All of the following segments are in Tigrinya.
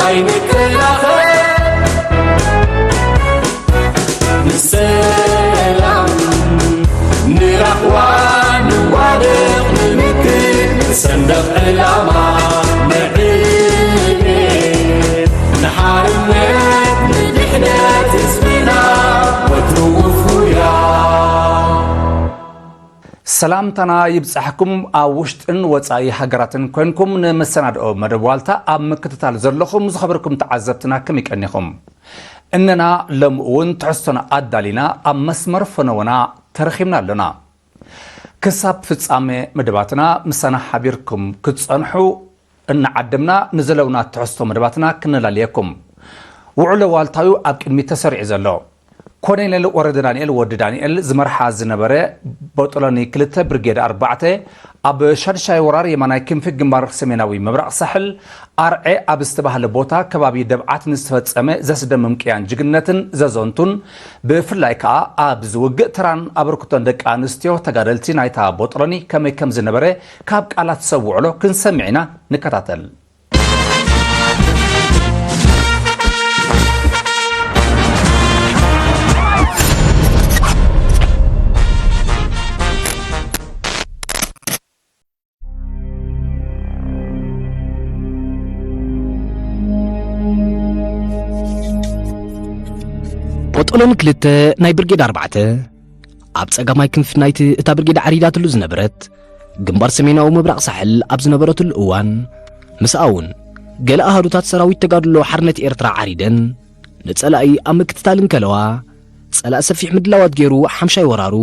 ኣይንከላኸል ንሰላም ንራህዋ ንዋደቕ ንምክት ንሰንደቕ ዕላማ ንዕቤት ንሓርነት ንድሕነት ህዝብና ወትሩ ውፉያ። ሰላምታና ይብጻሕኩም። ኣብ ውሽጥን ወጻኢ ሃገራትን ኮንኩም ንመሰናድኦ መደብ ዋልታ ኣብ ምክትታል ዘለኹም ዝኸበርኩም ተዓዘብትና ከመይ ቀኒኹም? እነና ሎሚ እውን ትሕዝቶና ኣዳሊና ኣብ መስመር ፈነወና ተረኺብና ኣሎና። ክሳብ ፍጻሜ መደባትና ምሳና ሓቢርኩም ክትጸንሑ እናዓደምና ንዘለውና ትሕዝቶ መደባትና ክነላልየኩም። ውዕሎ ዋልታዩ ኣብ ቅድሚት ተሰሪዑ ዘሎ። ኮሎኔል ወረደ ዳንኤል ወዲ ዳንኤል ዝመርሓ ዝነበረ ቦጦሎኒ ክልተ ብርጌድ ኣርባዕተ ኣብ ሻድሻይ ወራር የማናይ ክንፊ ግንባር ሰሜናዊ ምብራቕ ሳሕል ኣርዔ ኣብ ዝተባህለ ቦታ ከባቢ ደብዓት ንዝተፈጸመ ዘስደምም ቅያን ጅግንነትን ዘዘንቱን ብፍላይ ከኣ ኣብዚ ውግእ ተራን ኣበርክቶን ደቂ ኣንስትዮ ተጋደልቲ ናይታ ቦጦሎኒ ከመይ ከም ዝነበረ ካብ ቃላት ሰብ ውዕሎ ክንሰምዕ ኢና። ንከታተል። ቦጦሎኒ ክልተ ናይ ብርጌድ ኣርባዕተ ኣብ ጸጋማይ ክንፊ ናይቲ እታ ብርጌድ ዓሪዳትሉ ዝነበረት ግንባር ሰሜናዊ ምብራቕ ሳሕል ኣብ ዝነበረትሉ እዋን፣ ምስኣ እውን ገለ ኣሃዱታት ሰራዊት ተጋድሎ ሓርነት ኤርትራ ዓሪደን ንጸላኢ ኣብ ምክትታል እንከለዋ፣ ጸላኢ ሰፊሕ ምድላዋት ገይሩ ሓምሻይ ወራሩ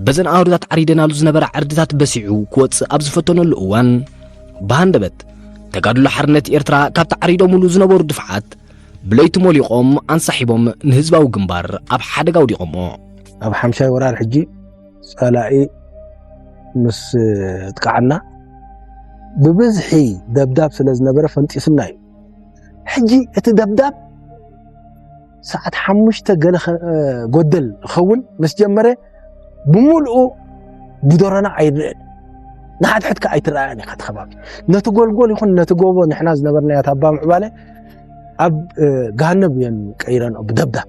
በዘን ኣሃዱታት ዓሪደናሉ ዝነበራ ዕርድታት በሲዑ ክወጽእ ኣብ ዝፈተነሉ እዋን፣ ብሃንደበት ተጋድሎ ሓርነት ኤርትራ ካብቲ ዓሪዶምሉ ዝነበሩ ድፍዓት ብለይቲ ሞሊቖም ኣንሳሒቦም ንህዝባዊ ግንባር ኣብ ሓደጋ ኣውዲቖሞ። ኣብ ሓምሻይ ወራር ሕጂ ጸላኢ ምስ ኣጥቃዓና ብብዝሒ ደብዳብ ስለ ዝነበረ ፈንጢስና እዩ። ሕጂ እቲ ደብዳብ ሰዓት ሓሙሽተ ገለ ኸ-፣ ጎደል ክኸውን ምስ ጀመረ ብምልኡ ብደሮና ኣይረአን። ንሓድሕድ ከኣ ኣይትረኣያን ኢኻ እቲ ከባቢ። ነቲ ጎልጎል ይኹን ነቲ ጎቦ ንሕና ዝነበርናዮ ታባ ምዕባለ ኣብ፣ እ፣ ገሃነብ እየን ቀይረንኦ ብደብዳብ።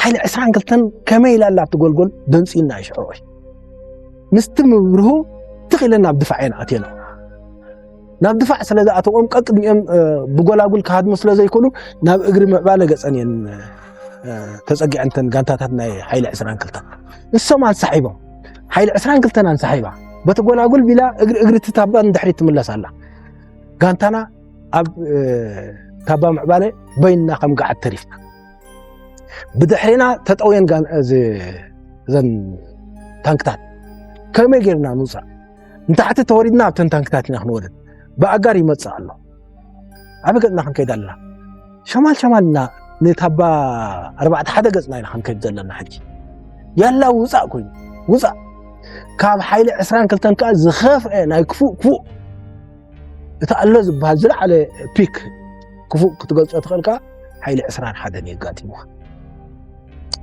ሓይሊ ዕስራን ክልተን ከመይ ኢላ ኣላ ኣብቲ ጎልጎል ደንጽዩና እዩ ሽዑ። ምስቲ ምብርሁ ትኽ ኢለን ናብ ድፋዕ እየን ኣትየን። ናብ ድፋዕ ስለ ዝኣተዎም ቀቅድሚኦም፣ እ፣ ብጎላጉል ክሃድሙ ስለ ዘይክእሉ ናብ እግሪ ምዕባለ ገጸን እየን፣ እ፣ ተጸጊዐን እተን ጋንታታት ናይ ሓይሊ ዕስራን ክልተን። ንሶም ኣንሳሒቦም። ሓይሊ ዕስራን ክልተን ኣንሳሒባ። በቲ ጎላጉል ቢላ እግሪ፣ እግሪ እቲ ታባ ንድሕሪት ትምለስ ኣላ። ጋንታና ኣብ፣ እ፣ ታባ ምዕባለ በይንና ከም ገዓት ተሪፍና። ብድሕሪና ተጠውየን ጋን-፣ እዚ፣ እዘን ታንክታት። ከመይ ጌርና ንውጻእ? ንታሕቲ ተወሪድና ኣብተን ታንክታት ኢና ክንወርድ። ብኣጋር ይመጽእ ኣሎ። ኣበይ ገጽና ክንከይድ ኣለና? ሸማል ሸማል ኢና ንታባ ኣርባዕተ ሓደ ገጽና ኢና ክንከይድ ዘለና ሕጂ። ያላ ውጻእ ኮይኑ፣ ውጻእ። ካብ ሓይሊ ዕስራን ክልተን ከኣ ዝኸፍአ ናይ ክፉእ ክፉእ እቲ ኣሎ ዝበሃል ዝለዓለ ፒክ ክፉእ ክትገልጾ ትኽእል ከኣ ሓይሊ ዕስራን ሓደን እዩ ኣጋጢሙኻ።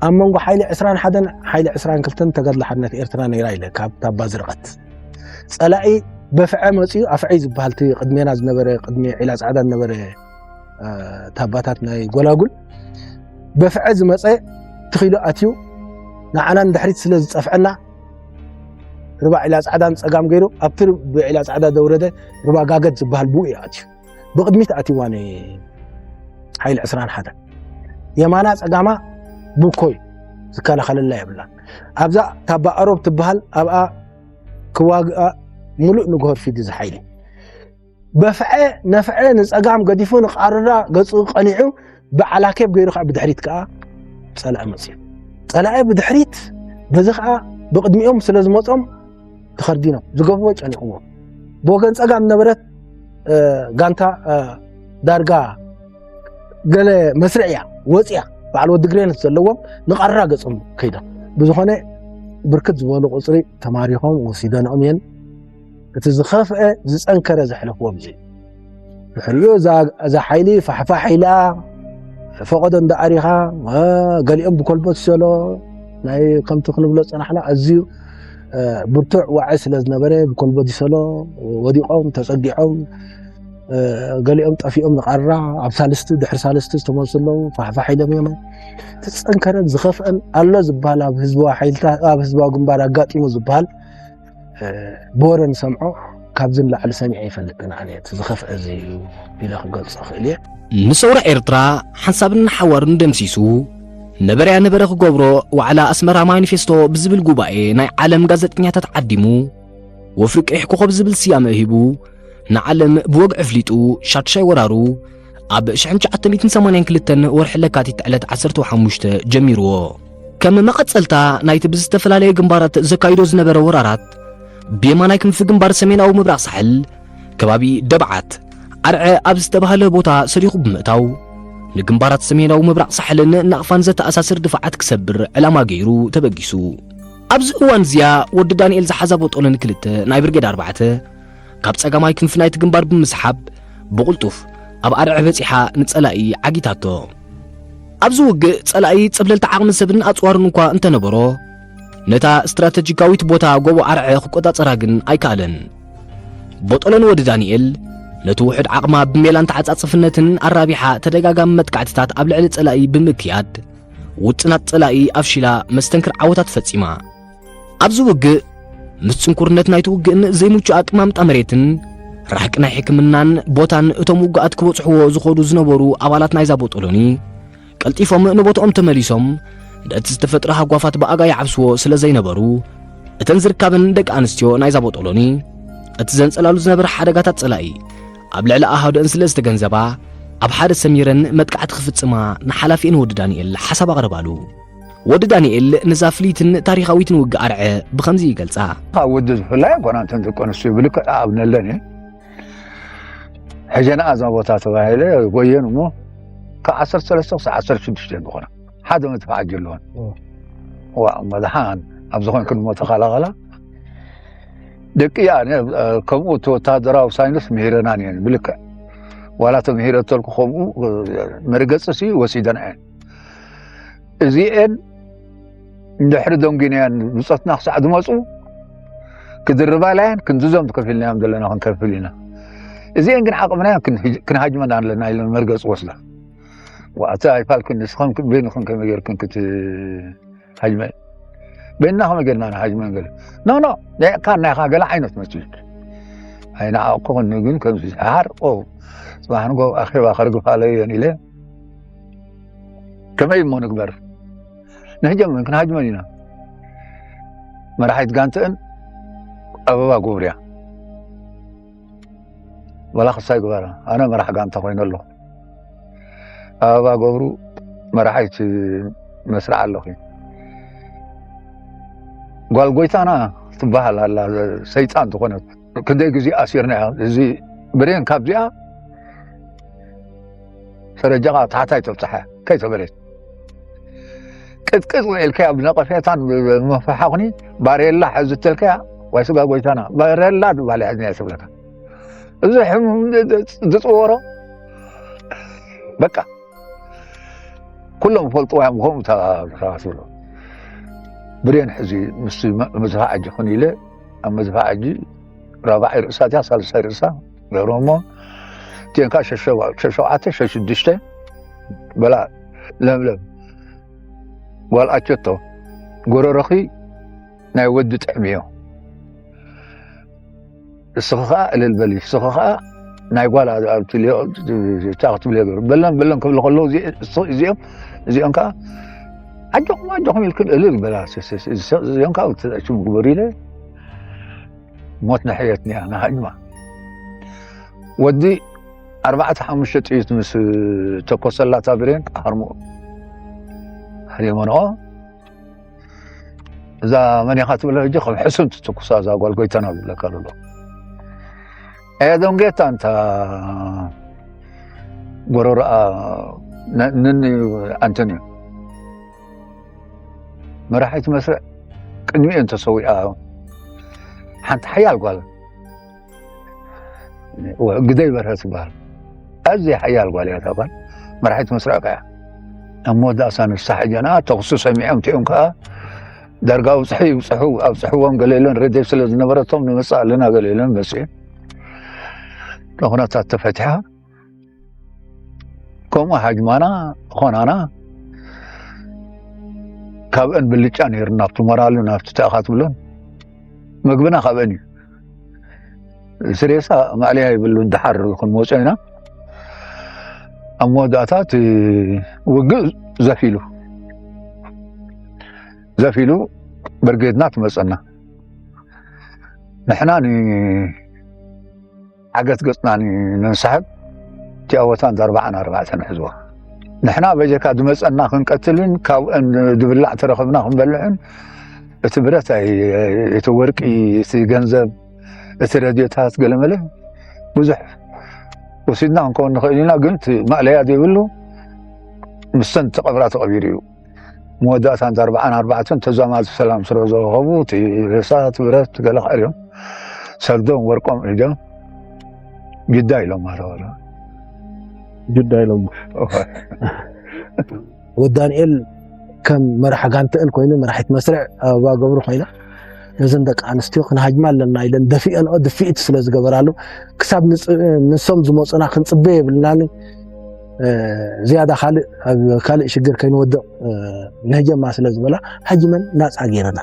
ኣብ መንጎ ሓይሊ ዕስራን ሓደን ሓይሊ ዕስራን ክልተን ተጋድሎ ሓርነት ኤርትራ ነይራ ኢለ ካብ ታባ ዝርቐት። ጸላኢ በፍዐ መጺኡ፣ ኣፍዐይ ዝበሃል እቲ ቅድሜና ዝነበረ፣ ቅድሚ ዒላ ጻዕዳ ዝነበረ፣ እ፣ ታባታት ናይ ጎላጉል በፍዐ ዝመጸ ትኺሉ ኣትዩ ንዓና ንድሕሪት ስለ ዝጸፍዐና ርባ ዒላ ጻዕዳ ንጸጋም ገይሩ ኣብቲ ር-፣ ብዒላ ጻዕዳ ዘውረደ ርባ ጋገድ ዝበሃል ብኡ እዩ ኣትዩ። ብቕድሚት ኣትይዋ ንሓይሊ ዕስራን ሓደን። የማና ጸጋማ ብኮይ ዝከላኸለላ የብላን። ኣብዛ ታባ ኣሮብ ትበሃል ኣብኣ ክዋግኣ ምሉእ ንግሆ ኣርፊዱ እዚ ሓይሊ። በፍዐ ነፍዐ ንጸጋም ገዲፉ ንቓርራ ገጹ ቀኒዑ ብዓላኬብ ገይሩ ከኣ ብድሕሪት ከኣ ጸላኢ መጽዩ። ጸላኢ ብድሕሪት በዚ ከኣ ብቕድሚኦም ስለ ዝመጾም ተኸርዲኖም ዝገብርዎ ጨኒቕዎ። ብወገን ጸጋም ነበረት፣ እ፣ ጋንታ፣ እ፣ ዳርጋ ገለ መስርዕ እያ ወጽያ። በዓል ወዲ ግሬነት ዘለዎም ንቓርራ ገጾም ከይዶም። ብዝኾነ ብርክት ዝበሉ ቁጽሪ ተማሪኾም ወሲደንኦም እየን። እቲ ዝኸፍአ ዝጸንከረ ዘሕለፍዎም እዚ። ድሕሪኡ እዛ፣ እዛ ሓይሊ ፋሕፋሕ ኢላ ፈቐዶ እንዳ ኣሪኻ፣ እ፣ ገሊኦም ብኮልቦት ይሰሎ፣ ናይ ከምቲ ክንብሎ ጸናሕና ኣዝዩ፣ እ፣ ብርቱዕ ዋዒ ስለ ዝነበረ ብኮልቦት ይሰሎ ወዲቖም፣ ተጸጊዖም፣ ገሊኦም ጠፊኦም ንቃራ ኣብ ሳልስቲ ድሕሪ ሳልስቲ ዝተመልሱ ኣለዉ። ፋሕፋሕ ኢሎም እዮም። እቲ ዝጸንከረን ዝኸፍአን ኣሎ ዝበሃል ኣብ ህዝባዊ ሓይልታት ኣብ ህዝባዊ ግንባር ኣጋጢሙ ዝበሃል ብወረ ንሰምዖ ካብዚ ንላዕሊ ሰሚዐ ይፈልጥን ኣነ እቲ ዝኸፍአ እዚ እዩ ኢለ ክገልጾ ክእል እየ። ንሰውራ ኤርትራ ሓንሳብን ሓዋሩን ደምሲሱ ነበረያ ነበረ ክገብሮ ዋዕላ ኣስመራ ማኒፌስቶ ብዝብል ጉባኤ ናይ ዓለም ጋዜጠኛታት ዓዲሙ ወፍሪ ቀይሕ ኮኸብ ዝብል ስያመ ሂቡ ንዓለም ብወግዒ ኣፍሊጡ ሻድሻይ ወራሩ ኣብ ሽሕን ትሽዓተ ሚእትን ሰማንያን ክልተን ወርሒ ለካቲት ዕለት ዓሰርተ ሓሙሽተ ጀሚርዎ። ከም መቐጸልታ ናይቲ ብዝተፈላለየ ግንባራት ዘካይዶ ዝነበረ ወራራት ብየማናይ ክንፊ ግንባር ሰሜናዊ ምብራቕ ሳሕል ከባቢ ደብዓት ኣርዐ ኣብ ዝተባህለ ቦታ ሰሪኹ ብምእታው ንግንባራት ሰሜናዊ ምብራቕ ሳሕልን ናቕፋን ዘተኣሳስር ድፋዓት ክሰብር ዕላማ ገይሩ ተበጊሱ። ኣብዚ እዋን እዚኣ ወዲ ዳንኤል ዝሓዛ ቦጦሎኒ ክልተ ናይ ብርጌድ ኣርባዕተ ካብ ጸጋማይ ክንፊ ናይቲ ግንባር ብምስሓብ ብቕልጡፍ ኣብ ኣርዐ በጺሓ ንጸላኢ ዓጊታቶ። ኣብዚ ውግእ ጸላኢ ጸብለልቲ ዓቕሚ ሰብን ኣጽዋርን እኳ እንተነበሮ ነታ ስትራተጂካዊት ቦታ ጎቦ ኣርዐ ክቆጻጸራ ግን ኣይከኣለን። ቦጦሎኒ ወዲ ዳንኤል ነቲ ውሑድ ዓቕማ ብሜላን ተዓጻጽፍነትን ኣራቢሓ ተደጋጋሚ መጥቃዕትታት ኣብ ልዕሊ ጸላኢ ብምክያድ ውጥናት ጸላኢ ኣፍሺላ መስተንክር ዓወታት ፈጺማ። ኣብዚ ውግእ ምስ ጽንኩርነት ናይቲ ውግእን ዘይምቹእ ኣቀማምጣ መሬትን ራሕቂ ናይ ሕክምናን ቦታን እቶም ውጉኣት ክበጽሕዎ ዝኸዱ ዝነበሩ ኣባላት ናይዛ ቦጦሎኒ ቀልጢፎም ንቦትኦም ተመሊሶም ነቲ ዝተፈጥረ ሃጓፋት ብኣጋ ይዓብስዎ ስለ ዘይነበሩ እተን ዝርካበን ደቂ ኣንስትዮ ናይዛ ቦጦሎኒ እቲ ዘንጸላሉ ዝነበረ ሓደጋታት ጸላኢ ኣብ ልዕሊ ኣሃዱአን ስለ ዝተገንዘባ ኣብ ሓደ ሰሚረን መጥቃዕቲ ክፍጽማ ንሓላፊአን ወዲ ዳንኤል ሓሳብ ኣቕረባሉ። ወዲ ዳንኤል ነዛ ፍልይትን ታሪኻዊትን ውግእ ኣርዐ ብኸምዚ ይገልጻ። ካብ ወዲ ዝፍላይ ኣይኮና እንተን ደቂ ኣንስትዮ ብልክዕ ኣብነለን እየን። ሕጀና እዛ ቦታ ተባሂለ ጎየን እሞ ካብ ዓሰርተ ሰለስተ ክሳብ ዓሰርተ ሽዱሽተ ዝኾና ሓደ መድፍዓ ኣለወን። ዋ መድሓን ኣብዚ ኮንክን እሞ ተኸላኸላ ደቂ ከምኡ እቲ ወታደራዊ ሳይንስ ምሂረናን እየን ብልክዕ ዋላ ተምሂረ ተልኩ ከምኡ መርገፂ ሲ ወሲደን እየን። እዚኤን እንድሕሪ ደንጒናየን ብጾትና ክሳዕ ዝመፁ ክድርባላየን ክንድዞም ከፊልናዮም ዘለና ክንከፍል ኢና። እዚኤን ግን ዓቕምናየን ክንሃጅመን ኣለና ኢለን መርገፂ ወስዳ። ዋእቲ ኣይፋልክን ንስኸን በይንኽን ከመይ ጌርክን ክትሃጅመን በይንና ከመይ ጌርና ንሃጅመን ገለ ኖ ኖ ካ ናይኻ ገለ ዓይነት መስል ኣይንዓቕኩኽን ግን ከምዚ ሓር ጽባሕ ንጎ ኣኼባ ከርግፋለየን ኢለ ከመይ እሞ ንግበር ንሕጀምን ክንሃጅመን ኢና መራሒት ጋንትእን ኣበባ ጉብርያ ወላ ክሳይ ግበራ ኣነ መራሕ ጋንታ ኮይነ ኣለኹ ኣበባ ገብሩ መራሒት መስርዕ ኣለኹ ጓል ጎይታና ትበሃል ኣላ ሰይጣን ዝኾነት ክንደይ ግዜ ኣሲርና እዚ ብሬን ካብዚኣ ፈረጃኻ ታሕታይ ተብፅሐ ከይተበለት ቅጥቅጥ ውዒልካያ ብነቐፌታን ብመፈሓኹኒ ባሬላ ሕዚ ተልካያ ዋይ ስጋ ጎይታና ባሬላ ድባል ሕዝና ትብለካ እዚ ሕሙም ዝፅወሮ በቃ ኩሎም ፈልጥዋ እዮም ከምኡ ተባብሎ ብሬን ሕዚ ምስ መዝፋ ዓጂ ኹን ኢለ ኣብ መዝፋ ዓጂ ራብዓይ ርእሳ እቲያ ሳልሳይ ርእሳ ገይሮሞ እቲአን ከዓ ሸሸ- ሸሸውዓተ ሸሽዱሽተ በላ ለምለም ጓል ኣቸቶ ጎረረኺ ናይ ወዲ ጥዕሚ እዮ እስኺ ከዓ እልል በሊ እስኺ ከዓ ናይ ጓል ኣብ- ኣብ ትልዮ እታ ክትብልዮ ገይሩ በለን በለን ክብሉ ከለዉ እዚ- እሱ- እዚኦም እዚኦም ከዓ ኣጆኹም ኣጆኹም ኢልክን እልል በላ እዚኦም ከዓ ሽም ግበሩ ኢለ ሞት ንሕየት ኒያ ንሃጅማ ወዲ ኣርባዕተ ሓሙሽተ ጥይት ምስ ተኮሰላታ ብሬን ሃርሙ ሃሪመንኦ እዛ መን ኢኻ ትብለ ሕጂ ከም ሕሱም ትትኩሳ እዛ ጓል ጎይታና ዝብለካ ዘሎ ኣያ ደንጌታ እንታ ጎረሮኣ ንኒ ኣንቶኒዮ መራሒት መስርዕ ቅድሚኡ እንተሰዊኣ ሓንቲ ሓያል ጓል ግደይ በርሀ ትበሃል ኣዝያ ሓያል ጓል እያ እታ ጓል መራሒት መስርዕ ከያ ኣብ መወዳእታ ንሳ ሕጂ ንኣ ተኹሲ ሰሚዖም እቲኦም ከዓ ዳርጋ ኣብፅሑ ይብፅሑ ኣብፅሕዎም ገለ ኢለን ረድኤት ስለ ዝነበረቶም ንመፅእ ኣለና ገለ ኢለን መፅኡ ንኹነታት ተፈቲሓ። ከምኡ ሃጅማና ኾናና። ካብአን ብልጫ ነይሩ ናብቲ ሞራሉ ናብቲ ተኣኻትብሎን። ምግብና ካብአን እዩ። ስሬሳ ማእለያ ይብሉ። ድሓር ክንመጾ ኢና። ኣብ መወዳእታ እቲ ውግእ ዘፊሉ ዘፊሉ ብርጌድና ትመጸና። ንሕና ንዓገት ገጽና ንንስሕብ። እቲኣ ቦታ እንዳ ኣርባዓን ኣርባዕተን ንሕዝዋ። ንሕና በጀካ ዝመጸና ክንቀትልን ካብአን ዝብላዕ ተረኽብና ክንበልዕን እቲ ብረት ኣይ-፣ እቲ ወርቂ፣ እቲ ገንዘብ፣ እቲ ረድዮታት ገለመለ ብዙሕ ወሲድና ክንከውን ንኽእል ኢና። ግን እቲ ማእለያ ዘይብሉ ምስተን ተቐብራ ተቐቢሩ እዩ። መወዳእታ እንዳ ኣርባዓን ኣርባዕተን ተዛማዲ ሰላም ስለ ዝረኸቡ እቲ ሬሳ፣ እቲ ብረት ገለ ክዕርዮም ሰልዶም ወርቆም ሒዶም ግዳ ኢሎም ማለት። ግዳ ኢሎም። ወዲ ዳንኤል ከም መራሕ ጋንተእል ኮይኑ፣ መራሒት መስርዕ ኣበባ ገብሩ ኮይና፣ ነዘን ደቂ ኣንስትዮ ክንሃጅማ ኣለና ኢለን ደፊአንኦ፣ ድፍኢት ስለ ዝገበራሉ ክሳብ ንጽ-፣ ንሶም ዝመፁና ክንፅበ የብልናን። እ፣ ዝያዳ ካልእ ኣብ ካልእ ሽግር ከይንወድቕ፣ እ፣ ንህጀማ ስለ ዝበላ ሃጅመን ናፃ ገይረና።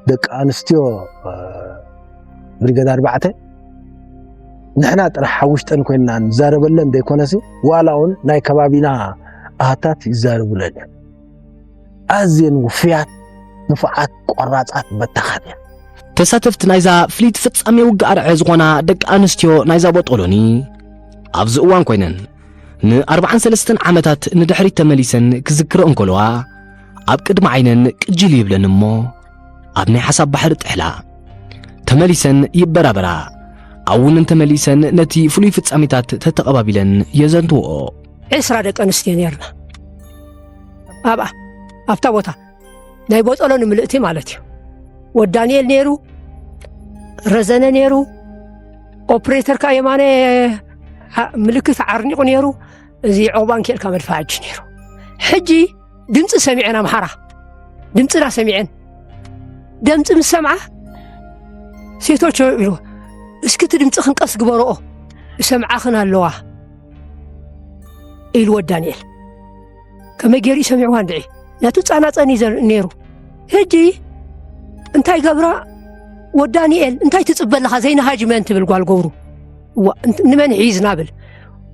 ደቂ ኣንስትዮ፣ እ፣ ብሪገድ ኣርባዕተ ንሕና ጥራሕ ኣብ ውሽጠን ኮይንና ንዛረበለን ዘይኮነሲ፣ ዋላ እውን ናይ ከባቢና ኣሃታት ይዛረቡለን እዮም። ኣዝየን ውፉያት፣ ንፉዓት፣ ቆራፃት በታኻት እየን። ተሳተፍቲ ናይዛ ፍልይቲ ፍጻሜ ውግእ ኣርዐ ዝኾና ደቂ ኣንስትዮ ናይዛ ቦጦሎኒ ኣብዚ እዋን ኮይነን ንኣርብዓን ሰለስተን ዓመታት ንድሕሪት ተመሊሰን ክዝክርኦ እንከለዋ፣ ኣብ ቅድሚ ዓይነን ቅጅል ይብለን እሞ፣ ኣብ ናይ ሓሳብ ባሕሪ ጥሕላ። ተመሊሰን ይበራበራ። ኣውንን ተመሊሰን ነቲ ፍሉይ ፍጻሜታት ተተቐባቢለን የዘንትውኦ። ዕስራ ደቂ ኣንስትዮ ነርና ኣብኣ፣ ኣብታ ቦታ ናይ ቦጦሎኒ ምልእቲ ማለት እዩ። ወዲ ዳንኤል ነይሩ፣ ረዘነ ነይሩ፣ ኦፕሬተር ከኣ የማነ ዓ-፣ ምልክት ዓርኒቑ ነይሩ። እዚ ዑቕባን ኬልካ መድፍዓ እጅ ነይሩ። ሕጂ ድምፂ ሰሚዐን፣ ኣምሓራ ድምፅና ሰሚዐን። ድምፂ ምስ ሰምዓ፣ ሴቶች ኢሉ፣ እስኪ እቲ ድምፂ ክንቀስ ግበርኦ፣ ይሰምዓኽን ኣለዋ ኢሉ ወዲ ዳንኤል። ከመይ ገይሩ እዩ ሰሚዕዋ እንድዒ? ነቲ ጻናጸን እዩ ዘር-፣ ነይሩ። ሕጂ እንታይ ገብራ? ወዲ ዳንኤል፣ እንታይ ትጽበ ኣለኻ? ዘይንሃጅመን ትብል ጓል ገብሩ። እዋ፣ እንት-፣ ንመን ሒዝና ብል?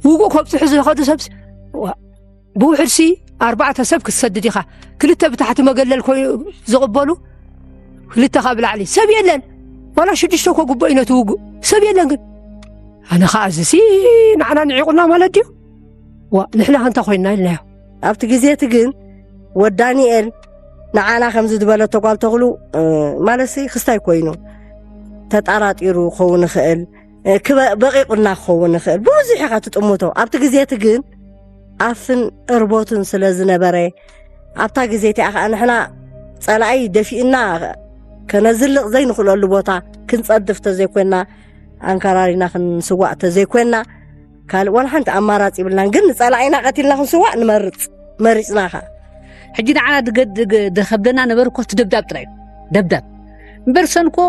ውጉእ ከብጽሑ ዝኸዱ ሰብስ፣ እዋ፣ ብውሕድሲ ኣርባዕተ ሰብ ክትሰድድ ኢኻ። ክልተ ብታሕቲ መገለል ኮይኑ ዝቕበሉ፣ ክልተ ካብ ላዕሊ። ሰብ የለን። ዋላ ሽዱሽተ እኮ ግቡእ እዩ ነቲ ውጉእ። ሰብ የለን ግን። ኣነ ኸኣ እዚሲ ንዓና ንዒቑና ማለት ድዩ? ዋ፣ ንሕና ኸ እንታይ ኮይንና ኢልናዮ። ኣብቲ ግዜ እቲ ግን ወዲ ዳንኤል ንዓና ከምዚ ዝበለቶ ጓል ተኽሉ፣ እ፣ ማለትሲ ክስታይ ኮይኑ ተጣራጢሩ ክኸውን ይኽእል፣ እ፣ ክበ-፣ በቂቑና ክኸውን ይኽእል። ብዙሕ ኢኻ ትጥምቶ። ኣብቲ ግዜ እቲ ግን ኣፍን እርቦትን ስለ ዝነበረ፣ ኣብታ ግዜ እቲኣ ኸኣ ንሕና ጸላኢ ደፊእና ከነዝልቕ ዘይንኽእለሉ ቦታ ክንጸድፍ ተዘይኮይና፣ ኣንከራሪና ክንስዋእ ተዘይኮይና፣ ካልእ ዋላ ሓንቲ ኣማራጺ ይብልናን። ግን ንጸላኢና ቀቲልና ክንስዋእ ንመርጽ፣ መሪጽና ኸኣ። ሕጂ ንዓና ድገ-፣ ድገ-፣ ድኸብደና ነበር እኮ እቲ ደብዳብ ጥራይ እዩ። ደብዳብ። እምበር ሰን እኮ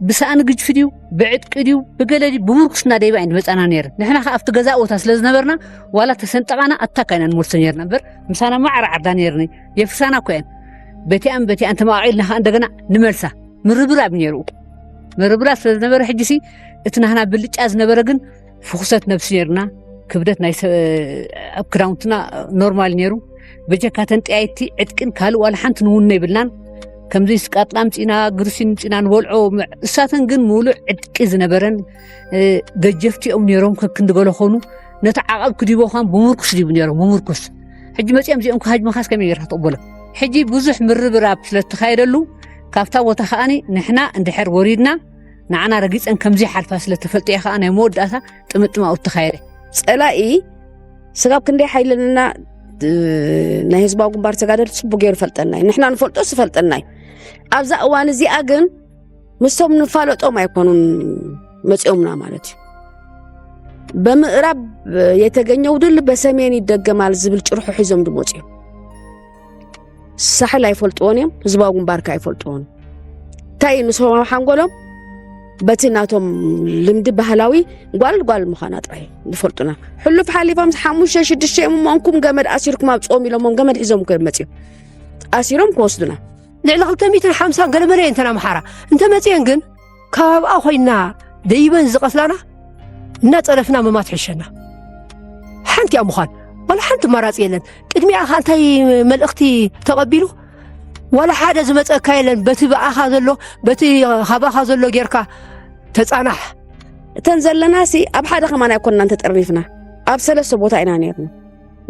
ብሳእኒ ግጅፊ ድዩ፣ ብዕጥቂ ድዩ፣ ብገለ ድዩ፣ ብምርኩስ እናደይባ እየን ዝመጻና ነይረን። ንሕና ኸኣ ኣብቲ ገዛእ ቦታ ስለ ዝነበርና፣ ዋላ ተሰንጠቓና ኣታካ ኢና ንመልሶ ነይርና እምበር፣ ምሳና ማዕረ ዓርዳ ነይርኒ። የፍርሳና እኮ እየን። በቲኣን በቲኣን ተመቓቒልና ኸኣ እንደገና ንመልሳ። ምርብራብ ነይሩ። ምርብራብ ስለ ዝነበረ፣ ሕጂሲ እቲ ናህና ብልጫ ዝነበረ ግን ፍኹሰት ነብሲ ነይርና። ክብደት ናይ ሰ-፣ ኣብ ክዳውንትና ኖርማል ነይሩ። በጀካ ተን ጠያይቲ ዕጥቅን ካልእ ዋላ ሓንቲ ንውኖ የብልናን። ከምዚ ስቃጥላ ኣምጺና፣ ግርሲን ኣምጺና ንበልዖ፣ መ-፣ እሳተን ግን ምሉእ ዕጥቂ ዝነበረን፣ እ፣ ገጀፍቲ እዮም ነይሮም፣ ከክንዲ ገለ ኾኑ። ነቲ ዓቐብ ክዲቦ ኸም ብምርኩስ ዲቡ ነይሮም፣ ብምርኩስ። ሕጂ መጺኦም እዚኦም ክሃጅሙኻስ ከመይ ጌርካ ትቕበሎ? ሕጂ ብዙሕ ምርብራብ ስለ እተኻየደሉ፣ ካብታ ቦታ ኸኣኒ ንሕና እንድሕር ወሪድና፣ ንዓና ረጊጸን ከም ዘይሓልፋ ስለ እተፈልጠ እየ ኸኣ ናይ መወዳእታ ጥምጥም ኣብኡ እተኻየደ። ጸላኢ ስጋብ ክንደይ ሓይሊ ኣለና፣ እ፣ ናይ ህዝባዊ ግንባር ተጋደልቲ ጽቡቕ ገይሩ ይፈልጠና እዩ። ንሕና ንፈልጦስ ይፈልጠና እዩ። ኣብዛ እዋን እዚኣ ግን ምስቶም ንፋለጦም ኣይኮኑን መጺኦምና ማለት እዩ። በምዕራብ የተገኘው ድል በሰሜን ይደገማል ዝብል ጭርሖ ሒዞም ድመጹ እዮም። ሳሕል ኣይፈልጥዎን እዮም፣ ህዝባዊ ግንባር ከኣ ኣይፈልጥዎን። እንታይ እዩ ንሶም ኣብ ሓንጎሎም? በቲ ናቶም ልምዲ ባህላዊ ጓል ጓል ምዃና ጥራይ ዝፈልጡና። ሕሉፍ ሓሊፎም ሓሙሽተ ሽዱሽተ እዮም እሞ፣ እንኩም ገመድ ኣሲርኩም ኣብፅኦም ኢሎሞም ገመድ ሒዞም እኮ እዮም መፅዮም። ኣሲሮም ክወስዱና። ልዕሊ ክልተ ሚእትን ሓምሳን ገለመለ እየን እተን ኣምሓራ። እንተመፅየን ግን፣ ከባብኣ ኮይና ደይበን ዝቐትላና እናፀረፍና ምማት ሕሸና። ሓንቲ እያ ምዃን፣ ዋላ ሓንቲ ኣማራፂ የለን። ቅድሚኣ ኸ እንታይ መልእኽቲ ተቐቢሉ? ዋላ ሓደ ዝመፀካ የለን። በቲ ብኣኻ ዘሎ፣ በቲ ካባኻ ዘሎ ጌርካ ተፃናሕ። እተን ዘለናሲ ኣብ ሓደ ከማን ኣይኮንናን ተጠርኒፍና፣ ኣብ ሰለስተ ቦታ ኢና ነይርና።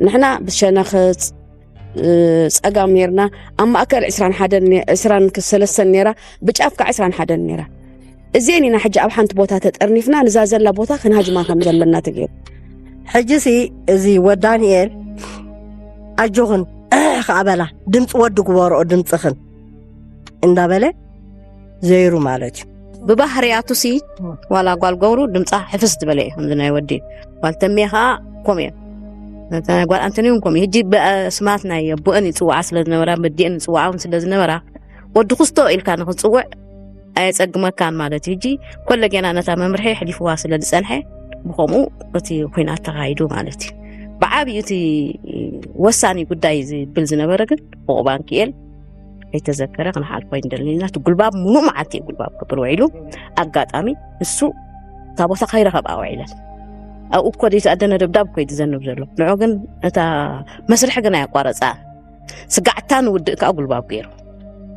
ንሕና ብሸነኽፅ፣ እ፣ ፀጋም ነይርና፣ ኣብ ማእከል ዕስራን ሓደን ነ-፣ ዕስራን ሰለስተን ነይራ፣ ብጫፍ ከዓ ዕስራን ሓደን ነይራ። እዚአን ኢና ሕጂ ኣብ ሓንቲ ቦታ ተጠርኒፍና፣ ንዛ ዘላ ቦታ ክንሃጅማ ከም ዘለና ተገይሩ። ሕጂሲ እዚ ወዲ ዳንኤል ኣጆኽን ከኣ በላ፣ ድምፂ ወዲ ግበርኦ ድምፅኽን እንዳበለ ዘይሩ ማለት እዩ። ብባህርያቱሲ ዋላ ጓል ገብሩ ድምፃ ሕፍስ ዝበለ እዩ፣ ከምዚ ናይ ወዲ። ጓል ተሜ ከዓ ከምኡ እዩ። ነታ ናይ ጓል ኣንቶኒ እውን ከምኡ እዩ። ሕጂ ብኣስማት ናይ ኣቦአን ይፅውዓ ስለ ዝነበራ፣ በዲአን ይፅውዓ እውን ስለ ዝነበራ፣ ወዲ ኩስቶ ኢልካ ንክትፅውዕ ኣየፀግመካን ማለት እዩ። ሕጂ ኮለጌና ነታ መምርሒ ኣሕሊፍዋ ስለ ዝፀንሐ፣ ብኸምኡ እቲ ኲናት ተኻይዱ ማለት እዩ። ብዓብዩ እቲ ወሳኒ ጉዳይ ዝብል ዝነበረ ግን፣ ብቑ ባንክኤል ከይተዘከረ ክንሓልፎ ኣይንደልን ኢና። እቲ ጉልባብ ሙሉእ መዓልቲ እዩ ጉልባብ ክብል ውዒሉ። ኣጋጣሚ ንሱ እታ ቦታ ከይረኸብኣ ውዒለን። ኣብኡ እኮ ዘይተኣደነ ደብዳብ እኮ እዩ ዝዘንብ ዘሎ። ንዑ ግን እታ መስርሒ ግን ኣየቋረፅኣን። ስጋዕታ ንውድእ ከዓ ጉልባብ ገይሩ።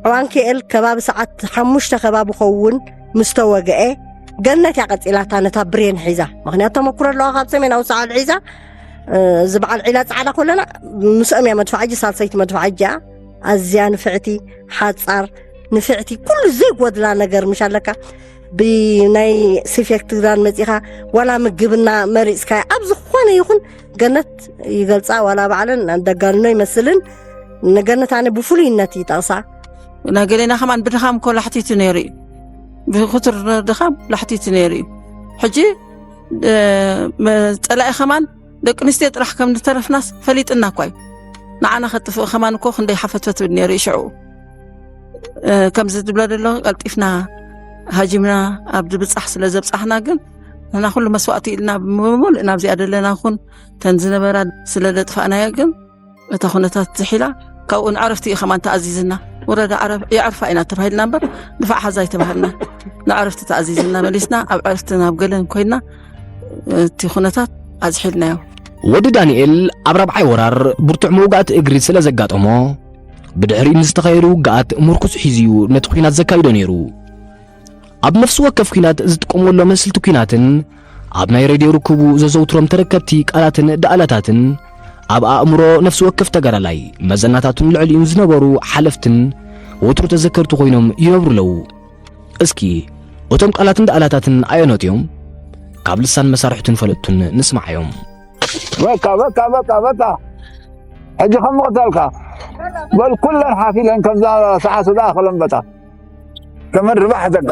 ዕዋንክኤል ከባቢ ሰዓት ሓሙሽተ ከባቢ ኸውን ምስ ተወግአ፣ ገነት እያ ቀፂላታ ነታ ብሬን ሒዛ። ምኽንያቱ ተመኩሮ ኣለዋ ካብ ሰሜናዊ ሳሕል ሒዛ፣ እ፣ እዚ በዓል ዒላ ፃዕዳ ኮለና ምስኦም እያ መድፍዓ እጂ፣ ሳልሰይቲ መድፍዓ እጂ እያ። ኣዝያ ንፍዕቲ፣ ሓፃር፣ ንፍዕቲ፣ ኩሉ ዘይጎድላ ነገር ምሽ ኣለካ። ብናይ ሲፌክ ትግራን መፂኻ ዋላ ምግብና መሪፅካ ኣብ ዝኾነ ይኹን ገነት ይገልፃ፣ ዋላ ባዕለን ደጋንኖ ይመስልን። ንገነት ኣነ ብፍሉይነት ይጠቕሳ። ናይ ገሌና ከማን ብድኻም እኮ ላሕቲቱ ነይሩ እዩ። ብክቱር ድኻም ላሕቲቱ ነይሩ እዩ። ሕጂ፣ እ፣ መ-፣ ፀላኢ ከማን ደቂ ኣንስትዮ ጥራሕ ከም ዝተረፍናስ ፈሊጥና እኳ እዩ። ንዓና ከጥፍእ ከማን እኮ ክንደይ ሓፈትፈት ይብል ነይሩ እዩ ሽዑ። እ፣ ከምዚ ዝብሎ ዘሎ ቀልጢፍና ሃጂምና ኣብ ድብፃሕ ስለ ዘብፃሕና ግን ንሕና ኩሉ መስዋእቲ ኢልና ብምሉእ ናብዚኣ ዘለና ኩን ተን ዝነበራ ስለ ዘጥፋእናዮ ግን እታ ኩነታት ዝሒላ ካብኡ ንዕረፍቲ እዩ ከማን ተኣዚዝና። ወረዳ ዓረብ የዕርፋ ኢና ተባሂልና እምበር ድፋዕ ሓዛ ኣይተባህልና። ንዕረፍቲ ተኣዚዝና መሊስና ኣብ ዕረፍቲ ናብ ገለን ኮይና እቲ ኩነታት ኣዝሒልናዮ። ወዲ ዳንኤል ኣብ ራብዓይ ወራር ብርቱዕ መውጋእቲ እግሪ ስለ ዘጋጠሞ ብድሕሪኡ ንዝተኻየዱ ውግኣት ምርኩስ ሒዙ እዩ ነቲ ኲናት ዘካይዶ ነይሩ። ኣብ ነፍሲ ወከፍ ኲናት ዝጥቀመሎም መስልቲ ኲናትን ኣብ ናይ ሬድዮ ርክቡ ዘዘውትሮም ተረከብቲ ቃላትን ዳእላታትን ኣብ ኣእምሮ ነፍሲ ወከፍ ተጋዳላይ መዘናታቱን ልዕሊኡን ዝነበሩ ሓለፍትን ወትሩ ተዘከርቲ ኮይኖም ይነብሩ ኣለዉ። እስኪ እቶም ቃላትን ዳእላታትን ኣየኖት እዮም? ካብ ልሳን መሳርሕቱን ፈለጥቱን ንስማዓዮም። በቃ በቃ በቃ በቃ። ሕጂ ከም መቕተልካ በል ኩለን ሓፊለን ከምዛ ሰዓት እዛ ኣኸለን በጣ። ከመን ርባሕ ዘጋ።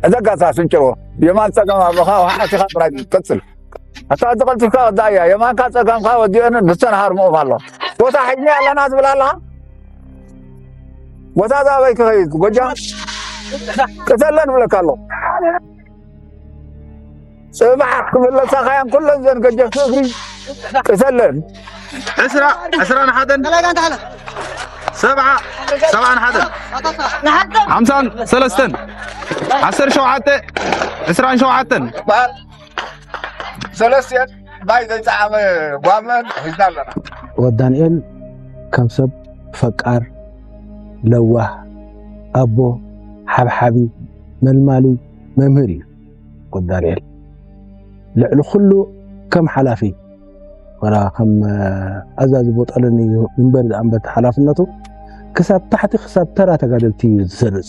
እዘጋ እታ ስንጭሮ። የማን ጸገም ኣቦኻ ወሓዕቲኻ ጥራይ ቀጽል። ኣታ ዝቐልጥፍካ ወዳእያ። የማንካ ጸገምካ ወዲኦን ንሰን ሃርሞም ኣሎ። ቦታ ሒዝና ኣለና ዝብል ኣለኻ? ቦታ እዛ ኣበይ ክኸይድ? ጎጃም? ቅተለን እብለካ ኣሎ። ጽባሕ ክምለሳኻያን ኩለን ዘን ገጀፍቲ እግሪ ቅተለን። ዕስራ፣ ዕስራን ሓደን፣ ሰብዓ፣ ሰብዓን ሓደን፣ ሓምሳን ሰለስተን፣ ዓሰርተ ሸውዓተ፣ ዕስራን ሸውዓተን። በዓል ሰለስቲኤን ማይ ዘይጠዓመ ጓመን ሒዝና ኣለና። ወዲ ዳንኤል ከም ሰብ ፈቃር፣ ለዋህ፣ ኣቦ፣ ሓብሓቢ፣ መልማሊ፣ መምህር እዩ። ወዲ ዳንኤል ልዕሊ ኩሉ ከም ሓላፊ፣ ወላ ከም ኣዛዚ ቦጠልን እዩ እምበር ዝኣንበት ሓላፍነቱ ክሳብ ታሕቲ፣ ክሳብ ተራ ተጋደልቲ እዩ ዝሰርጽ።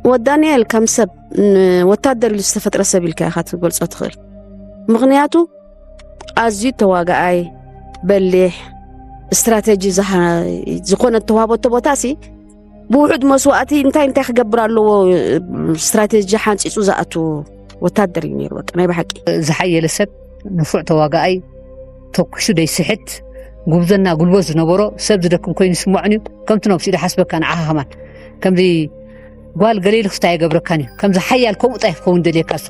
ወዲ ዳንኤል ከም ሰብ፣ ን-፣ ወታደር ኢሉ ዝተፈጥረ ሰብ ኢልካ ኢኻ ክትገልጾ ትኽእል። ምኽንያቱ ኣዝዩ ተዋጋኣይ፣ በሊሕ፣ ስትራቴጂ ዝሃ-፣ ዝኾነ እተዋህበቶ ቦታሲ ብውሑድ መስዋእቲ እንታይ እንታይ ክገብር ኣለዎ፣ ስትራቴጂ ሓንፂፁ ዝኣቱ ወታደር እዩ ነይሩ። በቃ ናይ ብሓቂ። ዝሓየለ ሰብ፣ ንፉዕ ተዋጋኣይ፣ ተኩሱ ደይስሕት፣ ጉብዘና ጉልበት ዝነበሮ፣ ሰብ ዝደክም ኮይኑ ይስምዖን እዩ። ከምቲ ነብሱ ኢሉ ሓስበካ ንዓኻ ከማን። ከምዚ ጓል ገሌ ልክስታ ኣይገብረካን እዩ። ከምዚ ሓያል ከምኡ ጣይ ክኸውን ደልየካ እሱ።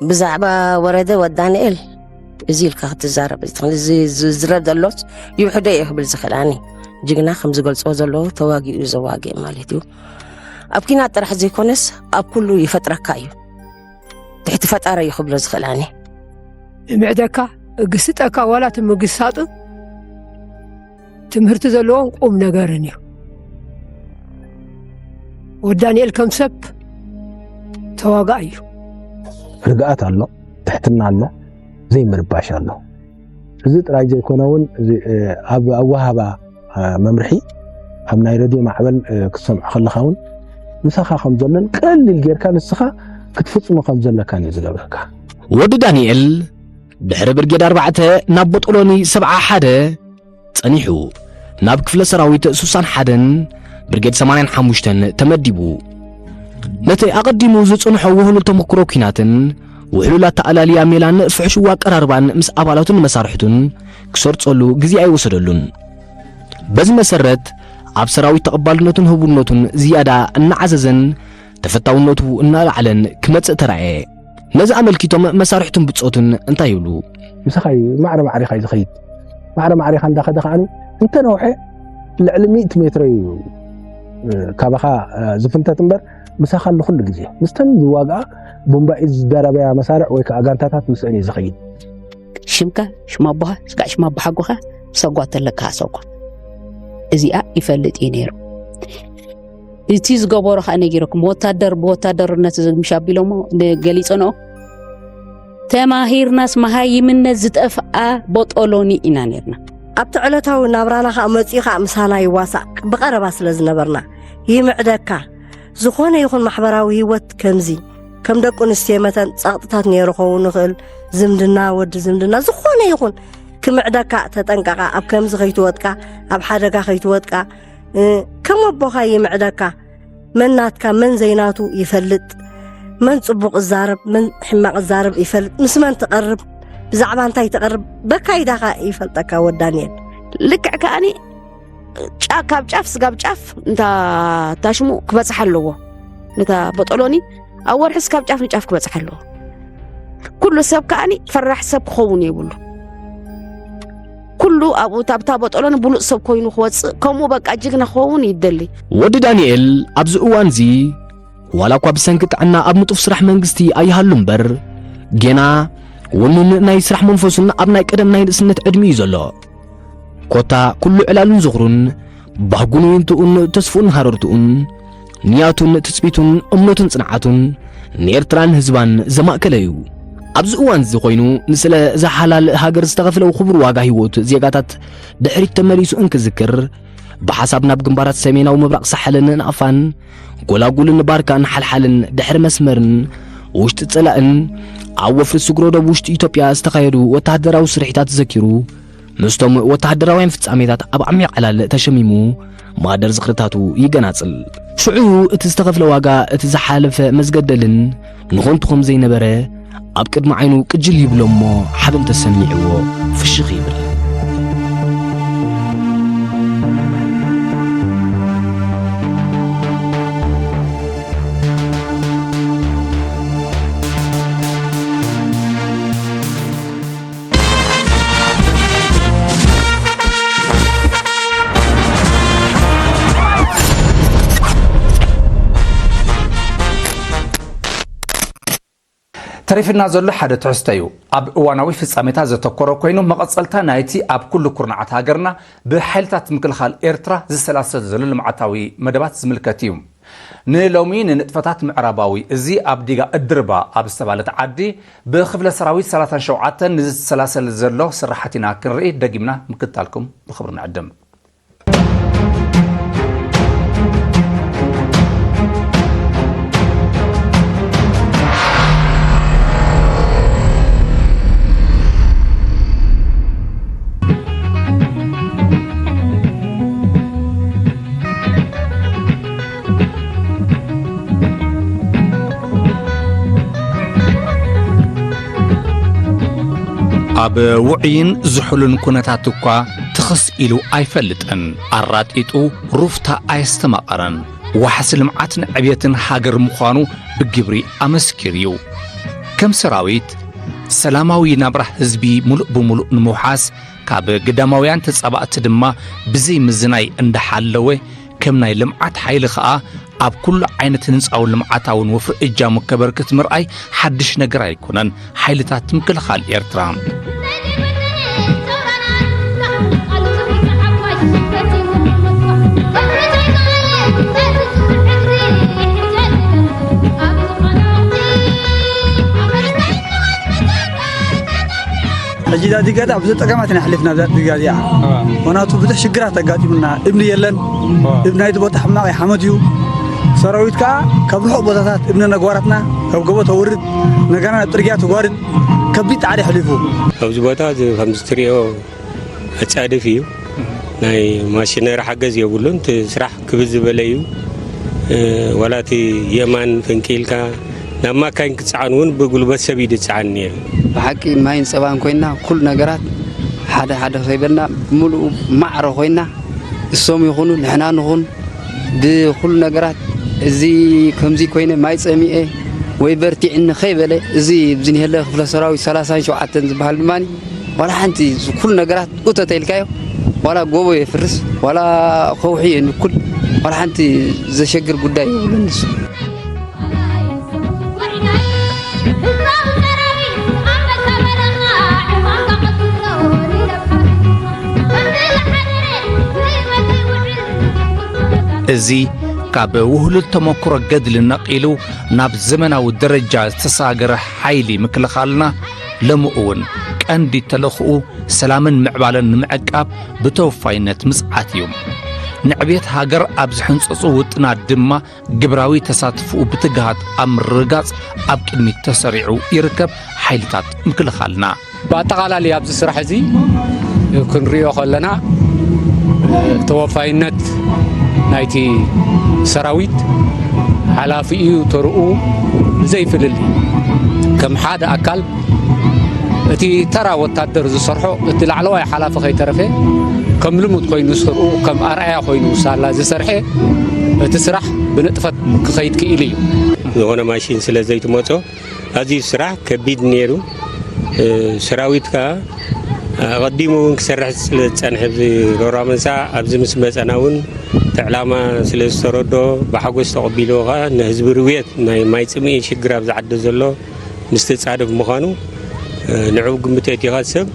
ብዛዕባ ወረደ ወዲ ዳንኤል እዚ ኢልካ ክትዛረብ እዚ ዝዝረብ ዘሎስ ይውሕዶ እዩ ክብል ዝኽእል ኣነ። ጅግና ከም ዝገልጾ ዘለዎ ተዋጊኡ ዘዋግእ ማለት እዩ። ኣብ ኪናት ጥራሕ ዘይኮነስ ኣብ ኩሉ ይፈጥረካ እዩ። ትሕቲ ፈጣሪ እዩ ክብሎ ዝኽእል ኣነ። እምዕደካ፣ እግስጠካ ዋላ እቲ ምግሳጡ ትምህርቲ ዘለዎን ቁም ነገርን እዩ። ወዲ ዳንኤል ከም ሰብ ተዋጋእ እዩ። ርግኣት ኣሎ፣ ትሕትና ኣሎ፣ ዘይምርባሽ ኣሎ። እዚ ጥራይ ዘይኮነ እውን እዚ፣ እ፣ ኣብ ኣወሃባ፣ እ፣ መምርሒ ኣብ ናይ ሬድዮ ማዕበል፣ እ፣ ክትሰምዖ ከለኻ እውን ምሳኻ ከም ዘሎን ቀሊል ጌርካ ንስኻ ክትፍጽሞ ከም ዘለካን እዩ ዝገብረካ። ወዲ ዳንኤል ድሕሪ ብርጌድ ኣርባዕተ ናብ ቦጦሎኒ ሰብዓ ሓደ ጸኒሑ ናብ ክፍለ ሰራዊት ሱሳን ሓደን ብርጌድ ሰማንያን ሓሙሽተን ተመዲቡ። ነቲ ኣቐዲሙ ዝጸንሖ ውህሉል ተመክሮ ኲናትን ውሕሉል ኣተኣላልያ ሜላን ፍሕሹው ኣቀራርባን ምስ ኣባላቱን መሳርሕቱን ክሰርጸሉ ግዜ ኣይወሰደሉን። በዚ መሰረት ኣብ ሰራዊት ተቐባልነቱን ህቡብነቱን ዝያዳ እናዓዘዘን ተፈታውነቱ እናለዓለን ክመጽእ ተራእየ። ነዚ ኣመልኪቶም መሳርሕቱን ብጾቱን እንታይ ይብሉ? ምሳኻ እዩ ማዕረ ማዕሪኻ እዩ ዝኸይድ። ማዕረ ማዕሪኻ እንዳኸደ ከኣ እንተ ነውሐ ልዕሊ ሚእቲ ሜትሮ እዩ፣ እ፣ ካባኻ፣ እ፣ ዝፍንተት እምበር ምሳኻ ኣሎ ኩሉ ግዜ። ምስተን ዝዋግኣ ቡምባኢ ዝደረበያ መሳርዕ ወይ ከዓ ጋንታታት ምስአን እዩ ዝኸይድ። ሽምካ፣ ሽም ኣቦኻ፣ ስጋዕ ሽም ኣቦሓጎኻ ሰጓ ተለካ ሰጓ። እዚኣ ይፈልጥ እዩ ነይሩ። እቲ ዝገበሮ ኸኣ ነጊረኩም፣ ወታደር ብወታደርነት ምሽ ኣቢሎሞ ገሊጸንኦ። ተማሂርናስ መሃይምነት ዝጠፍኣ ቦጦሎኒ ኢና ነርና። ኣብቲ ዕለታዊ ናብራና ኸኣ መጺኡ ኸኣ ምሳና ይዋሳእ፣ ብቐረባ ስለ ዝነበርና። ይምዕደካ፣ ዝኾነ ይኹን ማሕበራዊ ህይወት ከምዚ፣ ከም ደቂ ኣንስትዮ መተን ጸቕጥታት ነይሩ ኸውን ይኽእል፣ ዝምድና፣ ወዲ ዝምድና፣ ዝኾነ ይኹን ክምዕደካ ተጠንቀቓ፣ ኣብ ከምዚ ከይትወጥቃ፣ ኣብ ሓደጋ ከይትወጥቃ፣ እ፣ ከም ኣቦኻ ይምዕደካ። መን ናትካ፣ መን ዘይናቱ ይፈልጥ። መን ጽቡቕ እዛረብ፣ መን ሕማቕ እዛረብ ይፈልጥ። ምስ መን ትቐርብ፣ ብዛዕባ እንታይ ትቐርብ፣ በካይዳኻ ይፈልጠካ ወዲ ዳንኤል። ልክዕ ከኣኒ ጫ-፣ ካብ ጫፍ ስጋብ ጫፍ እንታ ታሽሙ ክበጽሕ ኣለዎ። ነታ ቦጦሎኒ ኣብ ወርሒ ስጋብ ጫፍ ንጫፍ ክበጽሕ ኣለዎ። ኩሉ ሰብ ከኣኒ ፈራሕ ሰብ ክኸውን የብሉ። ኩሉ ኣብኡ ታብታ ቦጦሎኒ ብሉጽ ሰብ ኮይኑ ክወጽእ፣ ከምኡ በቃ ጅግና ክኸውን ይደሊ። ወዲ ዳንኤል ኣብዚ እዋንዚ ዋላ እኳ ብሰንኪ ጥዕና ኣብ ንጡፍ ስራሕ መንግስቲ ኣይሃሉ እምበር፣ ጌና ወኑን ናይ ስራሕ መንፈሱን ኣብ ናይ ቀደም ናይ ንእስነት ዕድሚኡ እዩ ዘሎ። ኮታ ኩሉ ዕላሉን ዝኽሩን፣ ባህጉን ውንትኡን፣ ተስፍኡን ሃረርትኡን፣ ንያቱን ትጽቢቱን፣ እምነቱን ጽንዓቱን ንኤርትራን ህዝባን ዘማእከለ እዩ። ኣብዚ እዋን እዚ ኮይኑ፣ ንስለ እዛ ሓላል ሃገር ዝተኸፍለ ክቡር ዋጋ ህይወት ዜጋታት ድሕሪት ተመሊሱ እንክዝክር፣ ብሓሳብ ናብ ግንባራት ሰሜናዊ ምብራቕ ሳሕልን ናቕፋን፣ ጎላጉልን ባርካን ሓልሓልን ድሕሪ መስመርን ውሽጢ ጽላእን ኣብ ወፍሪ ስግሮ ዶብ ውሽጢ ኢትዮጵያ ዝተኻየዱ ወተሃደራዊ ስርሒታት ዘኪሩ፣ ምስቶም ወተሃደራውያን ፍጻሜታት ኣብ ዓሚቕ ዕላል ተሸሚሙ ማህደር ዝኽርታቱ ይገናጽል። ሽዑ እቲ ዝተኸፍለ ዋጋ፣ እቲ ዝሓለፈ መዝገደልን ንኾንቱ ከም ዘይነበረ ኣብ ቅድሚ ዓይኑ ቅጅል ይብሎ እሞ ሓበን ተሰሚዕዎ ፍሽኽ ይብል። ተሪፍና ዘሎ ሓደ ትሕዝቶ እዩ። ኣብ እዋናዊ ፍጻሜታት ዘተኮረ ኮይኑ፣ መቐጸልታ ናይቲ ኣብ ኩሉ ኩርናዓት ሃገርና ብሓይልታት ምክልኻል ኤርትራ ዝሰላሰል ዘሎ ልምዓታዊ መደባት ዝምልከት እዩ። ንሎሚ ንንጥፈታት ምዕራባዊ እዚ ኣብ ዲጋ እድርባ ኣብ ዝተባለት ዓዲ ብክፍለ ሰራዊት ሰላሳን ሸውዓተን ንዝሰላሰል ዘሎ ስራሓት ኢና ክንርኢ ደጊምና ምክትታልኩም ብኽብሪ ንዕድም። ኣብ ውዑይን ዝሑልን ኩነታት እኳ ትኽስ ኢሉ ኣይፈልጥን። ኣራጢጡ ሩፍታ ኣየስተማቐረን። ዋሕሲ ልምዓትን ዕብየትን ሃገር ምዃኑ ብግብሪ ኣመስኪሩ እዩ። ከም ሰራዊት፣ ሰላማዊ ናብራ ህዝቢ ሙሉእ ብሙሉእ ንምውሓስ፣ ካብ ግዳማውያን ተጻባእቲ ድማ ብዘይ ምዝናይ እንዳሓለወ፣ ከም ናይ ልምዓት ሓይሊ ከኣ ኣብ ኩሉ ዓይነት ህንጻውን ልምዓታውን ወፍሪ እጃሙ ከበርክት ምርኣይ ሓድሽ ነገር ኣይኮነን። ሓይልታት ምክልኻል ኤርትራ። ሕጂ እዛ ዲጋታ ብዙሕ ጸገማት ኢና ኣሕሊፍና፣ እዛ ዲጋ እዚኣ። ምኽንያቱ ብዙሕ ሽግራት ኣጋጢሙና፣ እምኒ የለን። እምኒ ናይቲ ቦታ ሕማቕ እዩ፣ ሓመድ እዩ። ሰራዊት ከኣ ካብ ርሑቕ ቦታታት እምኒ ነጓራትና ካብ ጎቦ ተውርድ፣ ነገና ናብ ጽርግያ ተጓርድ፣ ከቢድ ጻዕሪ ኣሕሊፉ። ኣብዚ ቦታ እዚ ከምዚ ትሪኦ ኣጻድፍ እዩ። ናይ ማሽነሪ ሓገዝ የብሉን። እቲ ስራሕ ክብዝ ዝበለ እዩ። እ፣ ዋላ እቲ የማን ፈንቂልካ ናብ ማካይን ክጸዓን እውን ብጉልበት ሰብ እዩ ዝጸዓን ነይሩ። ብሓቂ ማይን ጸባን ኮይና ኩሉ ነገራት ሓደ ሓደ ከይበልና ብምሉኡ ማዕረ ኮይና እሶም ይኹኑ ንሕና ንኹን ብኩሉ ነገራት እዚ ከምዚ ኮይነ ማይ ጸሚኤ ወይ በርቲዕኒ ከይበለ እዚ ብዝኒሀለ ክፍለ ሰራዊት ሰላሳን ሸውዓተን ዝበሃል ድማ ዋላ ሓንቲ ኩሉ ነገራት እቶ ተልካዮ ዋላ ጎቦ የፍርስ ዋላ ከውሒ የንኩል ዋላ ሓንቲ ዘሸግር ጉዳይ የብሉን ንሱ። እዚ ካብ ውህሉል ተመክሮ ገድሊ ነቒሉ ናብ ዘመናዊ ደረጃ ዝተሳገረ ሓይሊ ምክልኻልና፣ ሎሚ እውን ቀንዲ ተልእኾኡ ሰላምን ምዕባለን ንምዕቃብ ብተወፋይነት ምጽዓት እዩ። ንዕቤት ሃገር ኣብ ዝሕንጸጹ ውጥናት ድማ ግብራዊ ተሳትፎኡ ብትግሃት ኣብ ምርግጋጽ ኣብ ቅድሚት ተሰሪዑ ይርከብ። ሓይልታት ምክልኻልና። ብኣጠቓላሊ ኣብዚ ስራሕ እዚ ክንሪኦ ከለና፣ ተወፋይነት ናይቲ ሰራዊት፣ ሓላፊኡ ተርኡ ብዘይፍልልይ ከም ሓደ ኣካል እቲ ተራ ወታደር ዝሰርሖ፣ እቲ ላዕለዋይ ሓላፊ ከይተረፈ ከም ልሙድ ኮይኑ ስርኡ ከም ኣርኣያ ኮይኑ ሳላ ዝሰርሐ፣ እቲ ስራሕ ብንጥፈት ክኸይድ ክኢሉ እዩ። ዝኾነ ማሽን ስለ ዘይትመጾ ኣዝዩ ስራሕ ከቢድ ነይሩ። እ፣ ሰራዊት ከኣ ኣቐዲሙ እውን ክሰርሕ ስለ ዝጸንሐ፣ ኣብዚ ሮራ መንሳ ኣብዚ ምስ መጸና እውን እቲ ዕላማ ስለ ዝተረዶ ብሓጎስ ተቐቢልዎ ከኣ ንህዝቢ ርውየት ናይ ማይ ጽምኢ ሽግር ኣብዚ ዓዲ ዘሎ ምስ ተጻደፍ ምዃኑ፣ እ፣ ንዕኡ ግምት የእቲኻ ሰብ፣